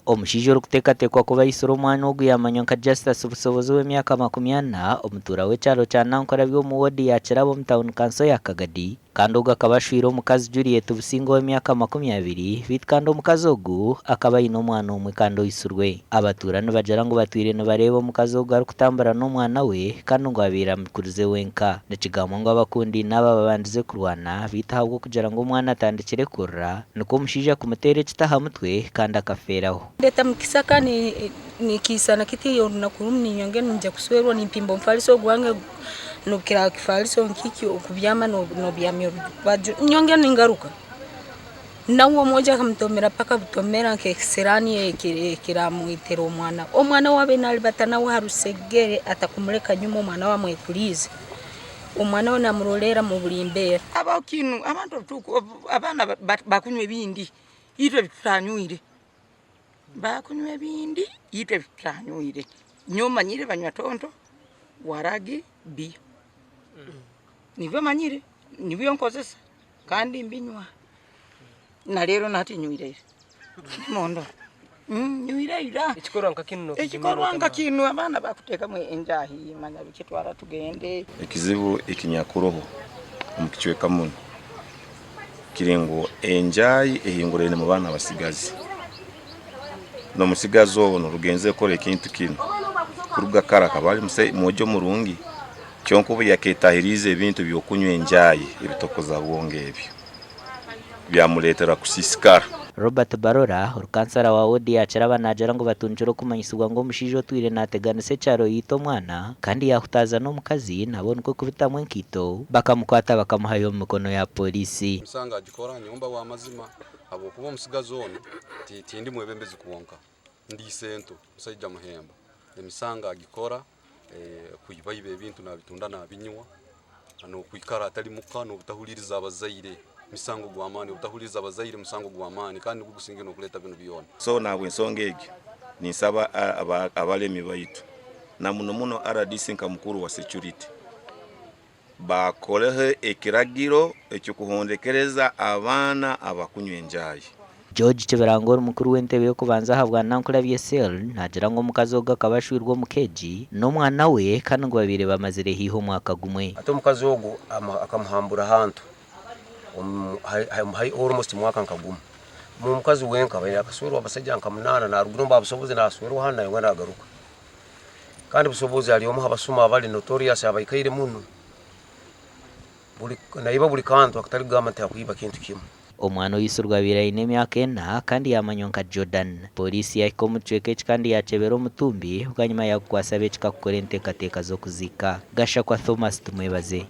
Omushaija orikuteekateekwa kuba aitsire omwana ogu yaamanywa nka Justus Busobozi ow'emyaka 40, omutuura w'ekyaro kya Nankurabya omu woodi ya Kirabo omu tauni kanso ya Kagadi. Kandi ogu akaba ashweire omukazi Juliet Businge ow'emyaka 20, beitu kandi omukazi ogu akaba aine omwana omwe kandi oitsirwe. Abatuura nibagira ngu batwire nibareeba omukazi ogu arikutambura n'omwana we kandi ngu abaire amukurize wenka. Nikigambwa ngu abakundaine aba babandize kurwana beitu ahabw'okugira ngu omwana atandikire kurira, nikwo omushaija kumuteera ekiti aha mutwe kandi akafeeraho. Ndeta mukisaka nikiisana kiti orunaku rumwe ninyongera ningya kuswerwa nimpimba omufariso gwange nokira kifariso nkiki okubyama nobyamya orubaju nyongera ningaruka nawe omwojo akamutomera paka butomera nkekisirani ekiramwitira omwana we, omwana we abaire naribata nawe aha rusegere atakumureka nyuma omwana we amwekuriize, omwana we namuroreera omu buri mbeera. Habaho kinu abantu abaana bakunywa ebindi itwe ebitutanywire, bakunywa ebindi itwe ebitutanywire, nyowe manyire banywa tonto, waragi, biya, nibyo manyire nibyo nkozesa kandi mbinywa na reero na hati nywire ira nimundora nywire ira. Ekikorwa nka kinu nokijumirra Ekikorwa ota nka maama? kinu abaana bakuteekamu enjaahi manya biki twara tugende. Ekizibu ekinyakuroho omu kicweka munu kiri ngu enjaayi ehinguraine mu baana abasigazi. N'omusigazi onu rugenzere kukora ekintu kinu kuruga kara akaba ali mwojo murungi kyonka obu yaketahiriize ebintu by'okunywa enjaayi ebitokoza bwongo ebyo byamuleetera kusiisikara. Robert Barora, orukansara wa woodi ya Kiraba naagira ngu batungire okumanyisibwa ngu omushaija otwire naateganisa ekyaro yaita omwana kandi yaahutaaza n'omukazi nabo nikwo kubitamu enkaito bakamukwata bakamuhayo omu mikono ya pooriisi. Emisango agikora nyowe mba w'amazima habwokuba omusigazi onu tindi mwebembezi kwonka, ndi isento musaija muhemba. Emisango agikora kwibaiba ebintu nabitunda nabinywa, n'okwikara atali muka n'obutahuliiriza abazaire musango gw'amaani, obutahuliiriza abazaire musango gw'amaani kandi nugwo gusingire n'okuleeta binu byona. So nahabw'ensonga egyo ninsaba abalemi baitu na muno muno rdc nka mukuru wa security Baakoreho ekiragiro eky'okuhondekereza abaana abakunywa enjaayi. George Kibirango ori mukuru w'entebe y'okubanza ahabwa Nankulabye Cell naagira ngu omukazi ogu akaba ashwirwe omu ka egi n'omwana we kandi ngu babaire bamazire haihi omwaka gumwe. Hati omukazi ogu akamuhambura ahantu almost mwaka nka gumwe. Omukazi wenka abaire akaswerwa abasaija nka munaana narugira omu babusobozi naswerwa ahandi nayongera nagaruka. Kandi Busobozi ari omu ha basuma abali notorious abaikaire muno, buri naiba buri kantu akatari kugamba nti akwiba kintu kimwe. Omwana oisirwe abaire aine emyaka ena kandi yaamanywa nka Jordan. Pooriisi yaahika omu kicweka eki kandi yaakyebera omutumbi bwanyima yaagukwatsa ab'ekika kukora enteekateeka z'okuziika. Gashakwa Thomas Tumwebaze.